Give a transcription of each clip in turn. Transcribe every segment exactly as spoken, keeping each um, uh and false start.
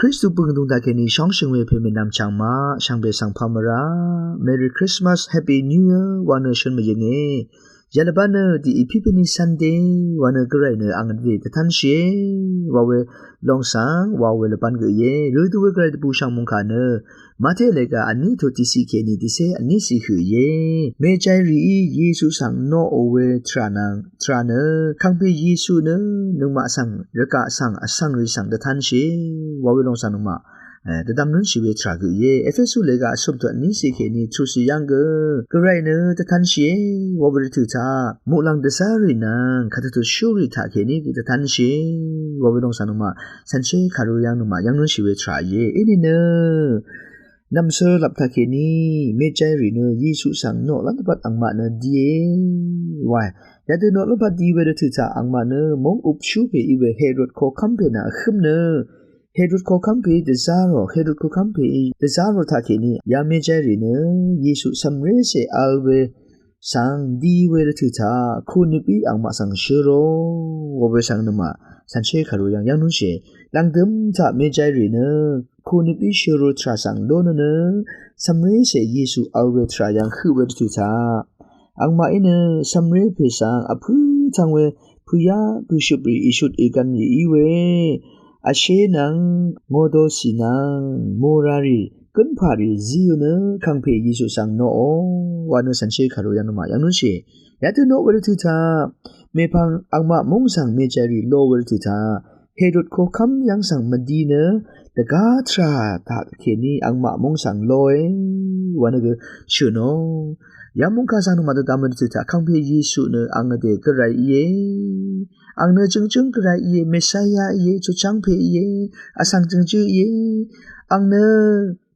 Kristu bø̀ng dvng taq kèní shóngshø̀ng we pè mènvm chv̀ng maq shvngbe svng pà mvrá Merry Christmas, Happy New Year wa nø shøn mvyø̀nge. Yalvbá nø the Epiphany Sunday wa nø Gvray nø ang dvdè dvtánshìe wa we longsvng wa we lvbán gø íe. Rødø we Gvray dvbù shv̀ng mungkà nø Mate lèga vní tut tiqciq kèní tiqcé vní ciq høq íe. Mejai rìí Yesu svng noqò we tvrà nvng tvrà nø kangpe Yesu nø nøngmaq svng rvgaq svng vsvng rì svng dvtánshìe wa we longsvng nøngmaq dvdvm lúnshì we tvrà gø íe. Epesu lèga vsum tut vní ciq kèní tut ciq yv́ng gø Gvray nø dvtánshìe wa we rvtø̀ taq muqlàng dvzá rì nvng kàdvtut shúrì taq kèní gø dvtánshìe wa we longsvng nøngmaq cv̀nshé kàru yv́ng nøngmaq yv́ng lúnshì we tvrà íe. Inìnø nv̀msø lap taq kèní mejai rì nø Yesu svng noqlv́m dvpvt angmaq nø die wae. Yadø noqlv́m dvpvt di we rvtø̀ taq angmaq nø móng upshú pè í we Herod kokv́m pè nvng vhǿm nø Herod kokv́m pè dvzá rò, Herod kokv́m pè dvzá rò taq kèní ya mejai rì nø Yesu cv̀mrécè vl we svng di we rvtø̀ taq kunøpí angmaq svng shøro wa we svng nøngmaq cv̀nshé kàru yv́ng yv́ng lúnshìe. Lv̀ngdøm taq mejai rì nø kunøpí shøro tvrà svng lónø nø cv̀mrécè Yesu vl we tvrà yv́ng høq we rvtø̀ taq angmaqí nø cv̀mré pè svng vpǿ tvng we pø̀yá pø̀shøprì ìshut ìgv̀nrì í we vshé nvng modosì nvng morarì gǿnpàrì zíò nø kangpe Yesu svng noqò wa nø cv̀nshé kàru yv́ng nøngmaq yv́ng lúnshìe. Yadø noq we rvtø̀ taq mèpvng angmaq móng svng mejai rì lo we rvtø̀ taq Herod kokv́m yv́ng svng mvdi nø dvgá tvrà taq kèní angmaq móng svng loe wa nø gø shø̀nò. Ya mungkà svng nøngmaq dvdvm we rvtø̀ taq kangpe Yesu nø ang vdè Gvray íe. Ang nø jø̀ngjǿng Gvray íe, Mesaya íe, chutcháng pè íe, vsvng jø̀ngjǿ íe. Ang nø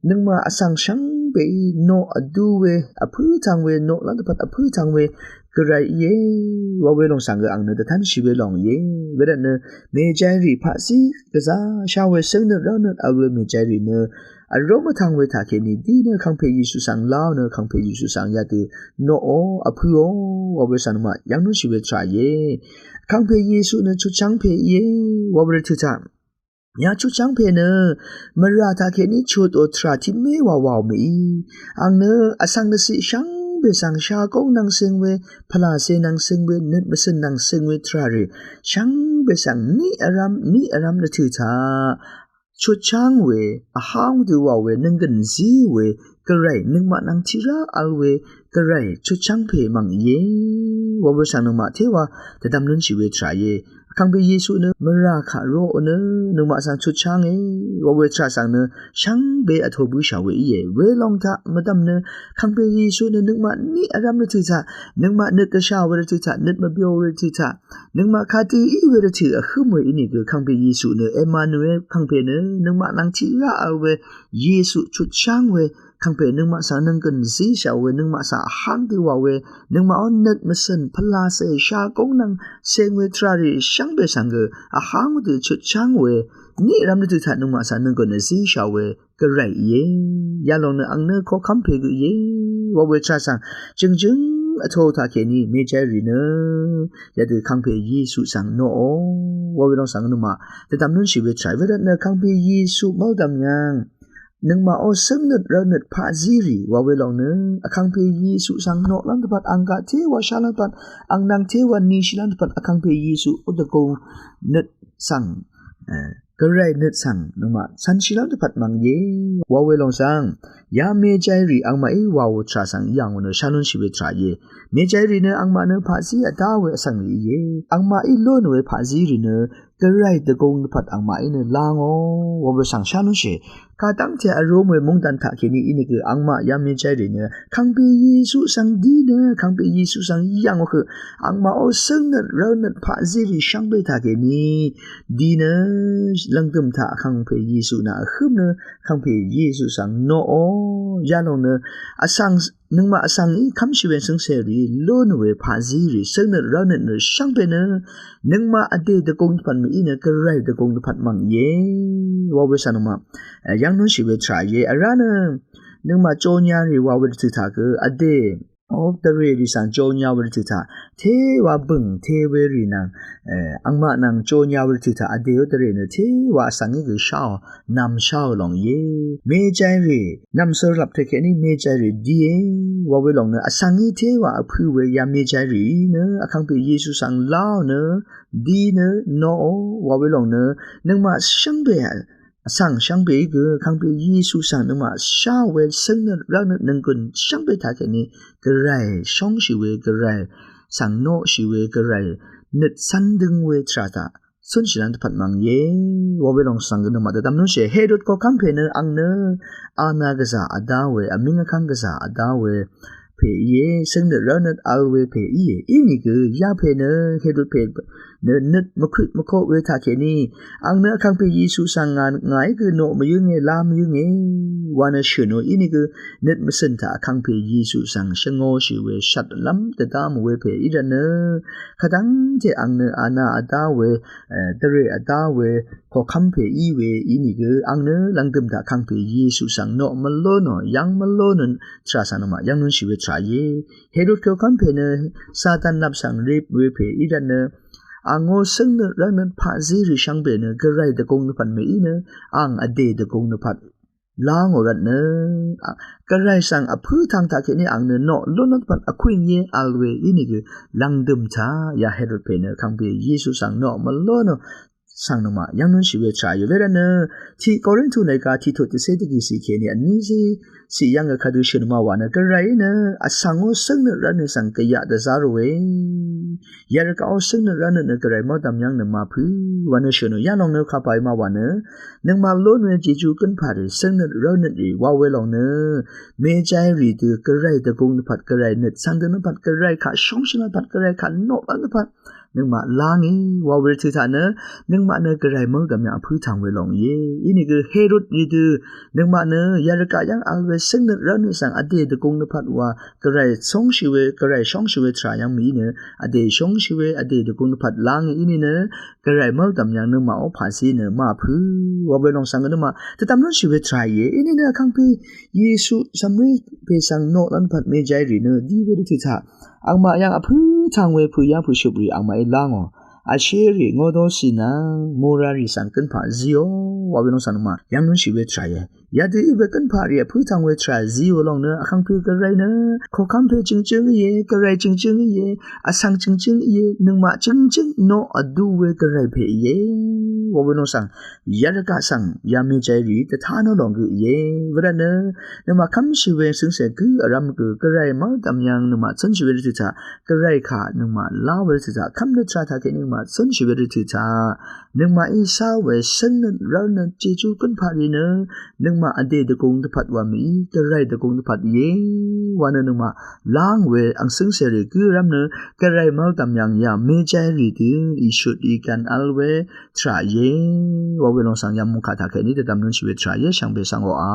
nøngmaq vsvng shvngbeí noq vdú we vpǿ tvng we noqlv́m dvpvt vpǿ tvng we Gvray íe wa we longsvng gø ang nø dvtánshì we lòng íe. Wervtnø mejai rì paqzí gvzá shá we cǿngnøt rv́nøt vl we mejai rì nø vró mvtvng we taq kèní di nø kangpe Yesu svng láò nø kangpe Yesu svng yadø noqò vpǿò wa we svng nøngmaq yv́ng lúnshì we tvrà íe. Kangpe Yesu nø chutcháng pè íe wa we rvtø̀ taq ya chutcháng pè nø mvrà taq kèní chutò tvrà tiqmé wa waò mèí. Ang nø vsvng dvciq shvngbe svng shagóng nvng cing we, pvlàce nvng cing we, nøt mvcø̀n nvng cing we tvrà rì shvngbe svng niq vrv́m niq vrv́m rvtø̀ taq chutcháng we, vháng dø waò we, nvnggø̀n zí we Gvray nøngmaq nvng tiq rá vl we Gvray chutcháng pè mv̀ng íe wa we svng nøngmaq téwa dvdvm lúnshì we tvrà íe. Kangpe Yesu nø mvrà kaq roqò nø nøngmaq svng chutchánge wa we tvrà svng nø shvngbe vtō bǿshà we íe. Welòng taq mvdv̀m nø kangpe Yesu nø nøngmaq niq vrv́m rvtø̀ taq, nøngmaq nøt dvshà we rvtø̀ taq, nøt mvbyo we rvtø̀ taq, nøngmaq kadø í we rvtø̀ vhǿm we ínìgø kangpe Yesu nø Emmanuel kangpe nø nøngmaq nvng tiq rá vl we Yesu chutcháng we kangpe nøngmaq svng nvnggø̀n zíshà we, nøngmaq svng vháng dø wa we, nøngmaqó nøt mvcø̀n pvlàce shagóng nvng cing we tvrà rì shvngbe svng gø vháng dø chutcháng we niq vrv́m rvtø̀ taq nøngmaq svng nvnggø̀n zíshà we Gvray íe. Yalòng nø ang nø kokv́m pè gø íe wa we tvrà svng jø̀ngjǿng vtō taq kèní mejai rì nø yadø kangpe Yesu svng noqò wa we lòng svng nøngmaq dvdvm lúnshì we tvrà íe. Wervtnø kangpe Yesu mv́ldv̀m yv́ng nøngmaqó cǿngnøt rv́nøt paqzí rì wa we lòng nø vkangpe Yesu svng noqlv́m dvpvt ang gaq téwa shálv́m dvpvt ang nvng téwa nishilv́m dvpvt vkangpe Yesu ó dvgùng nøt svng Gvray nøt svng nøngmaq cv̀nshìlv́m dvpvt mv̀ng íe wa we lòng svng ya mejai rì angmaqí waò tvrà svng yà ngò nø shá lúnshì we tvrà íe. Mejai rì nø angmaq nø paqzí vdá we vsvng rì íe. Angmaqí lónò we paqzí rì nø Gvray dvgùng dvpvt angmaqí nø lá ngò wa we svng shá lúnshì. Kadv́ngte vrúm we móngdan taq kèní ínìgø angmaq ya mejai rì nø kangpe Yesu svng dí nø kangpe Yesu svng yà ngò høq angmaqó cǿngnøt rv́nøt paqzí rì shvngbe taq kèní di nø lv̀ngdø̀m taq vkangpe Yesu nvng vhǿm nø vkangpe Yesu svng noqò yalòng nø vsvng nøngmaq vsvng í kv́mshì we cǿngcè rì lónò we paqzí rì cǿngnøt rv́nøt nø shvngbe nø nøngmaq vdè dvgùng dvpvt mèí nø Gvray dvgùng dvpvt mv̀ng íe wa we svng nøngmaq yv́ng lúnshì we tvrà íe. Vrá nø nøngmaq jonya rì wa we rvtø̀ taq gø vdè Ov dvrèrì svng jonya we rvtø̀ taq tewa bø̀ng tewe rì nvng angmaq nvng jonya we rvtø̀ taq vdè o dvrè nø tewa vsvng í gø sháò, nvm sháò lòng íe. Mejai rì nvm sør lap tø̀ kèní mejai rì díe. Wa we lòng nø vsvng í tewa vpø̄ we ya mejai rì nø vkangpè Yesu svng láò nø dí nø noqò. Wa we lòng nø nøngmaq shvngbe vsvng shvngbe í gø vkangpè Yesu svng nøngmaq sháò we søng nøt rvt nøt nònggùn shvngbe taq kèní gvray shóngshì we gvray svng noqshì we gvray nøt cv́n døng we tvrà taq cúnshì lv́ng dvpvt mv̀ng íe. Wa we lòng svng gø nøngmaq dvdvm lúnshìe. Herod koqkv́m pè nø ang nø ana gvzà vdá we, vmíng vkv́ng gvzà vdá we pè íe, søng nøt rvt nøt vl we pè íe. Inìgø ya pè nø Herod pè nø nøt mvkwit mvkoq we taq kèní ang nø vkangpè Yesu svng ngà ngàí gø noq mvyǿnge, lá mvyǿnge wa nø shø̀n ò. Inìgø nøt mvcø̀n taq vkangpè Yesu svng shvngōshì we shvtlv́m dvdvm we pè í rvt nø kadv́ngte ang nø ana vdá we, dvrè vdá we koqkv́m pè í we inìgø ang nø lv̀ngdø̀m taq vkangpè Yesu svng noq mvló nò, yv́ng mvló nø tvrà svng nøngmaq yv́ng lúnshì we tvrà íe. Herod koqkv́m pè nø Satan lap svng rip we pè í rvt nø angó søng nøt rvt nøt paqzí rì shvngbe nø gvray dvgùng dvpvt mèí nø ang vdè dvgùng dvpvt lá ngò rvt nø gvray svng vpǿ tvng taq kèní ang nø noq lún nø dvpvt vkwíng íe vl we inìgø lv̀ngdø̀m taq ya Herod pè nø vkangpè Yesu svng noq mvló nò svng nøngmaq yv́ng lúnshì we tvrà íe. Wervt nø tiq Korintu nèga tiq tuq dvcé dvgø̀ sì kèní vní zí sì yv́ng gø kadø shø̀n ma wa nø gvray nø vsvng ó søng nøt rvt nø svng gvyaq dvzá ròe. Yarvgaq ó søng nøt rvt nøt nø gvray mv́l dv̀m yv́ng nø màpø̄ wa nø shø̀n ò. Ya lòng nø kapà í ma wa nø nøngmaq lún we Jejú gǿnpà rì søng nøt rvt nøt rì wa we lòng nø mejai rì dø gvray dvgùng dvpvt, gvray nøt cv́n døng dvpvt, gvray kaq shóngshì dvpvt, gvray kaq noq lv́m dvpvt nøngmaq lá ngì wa we rvtø̀ taq nø nøngmaq nø gvray mv́l dv̀m yv́ng vpǿ tvng we lòng íe. Inìgø Herod rì dø nøngmaq nø yarvgaq yv́ng vl we søng nøt rvt nøt svng vdè dvgùng dvpvt wa gvray shóngshì we, gvray shóngshì we tvrà yv́ng mèí nø vdè shóngshì we, vdè dvgùng dvpvt lá ngì. Inìnø gvray mv́l dv̀m yv́ng nøngmaq ó paqzí nø màpø̄ wa we lòng svng gø nøngmaq dvdvm lúnshì we tvrà íe. Inìnø vkangpè Yesu cv̀mré pè svng noq lv́m dvpvt mejai rì nø dí we rvtø̀ taq angmaq yv́ng vpǿ tvng we pø̀yá pø̀shøp rì angmaqí lá ngò. Vshé rì ngódóshì nvng mura rì svng gǿnpà zíò wa we lòng svng nøngmaq yv́ng lúnshì we tvrà íe. Yadø í we gǿnpà rì vpǿ tvng we tvrà zíò lòng nø vkangpè gvray nø koqkv́m pè jø̀ngjǿng íe, gvray jø̀ngjǿng íe, vsvng jø̀ngjǿng íe, nøngmaq jø̀ngjǿng noq vdú we gvray pè íe wa we lòng svng yarvgaq svng ya mejai rì dvtá nò lòng gø íe. Wervt nø nøngmaq kv́mshì we cǿngcè gǿ vrv́m gø gvray mv́l dv̀m yv́ng nøngmaq cúnshì we rvtø̀ taq gvray kaq nøngmaq lá we rvtø̀ taq kv́m nø tvrà taq kèní nøngmaq cúnshì we rvtø̀ taq nøngmaqí sá we søng nøt rvt nøt Jejú gǿnpà rì nø nøngmaq vdè dvgùng dvpvt wa mèí gvray dvgùng dvpvt íe wa nø nøngmaq lá ngì we ang cǿngcè rì gǿ vrv́m nø gvray mv́l dv̀m yv́ng ya mejai rì dø ìshut ìgv̀n vl we tvrà íe wa we lòng svng yv́ng mungkà taq kèní dvdvm lúnshì we tvrà íe. Shvngbe svng oqà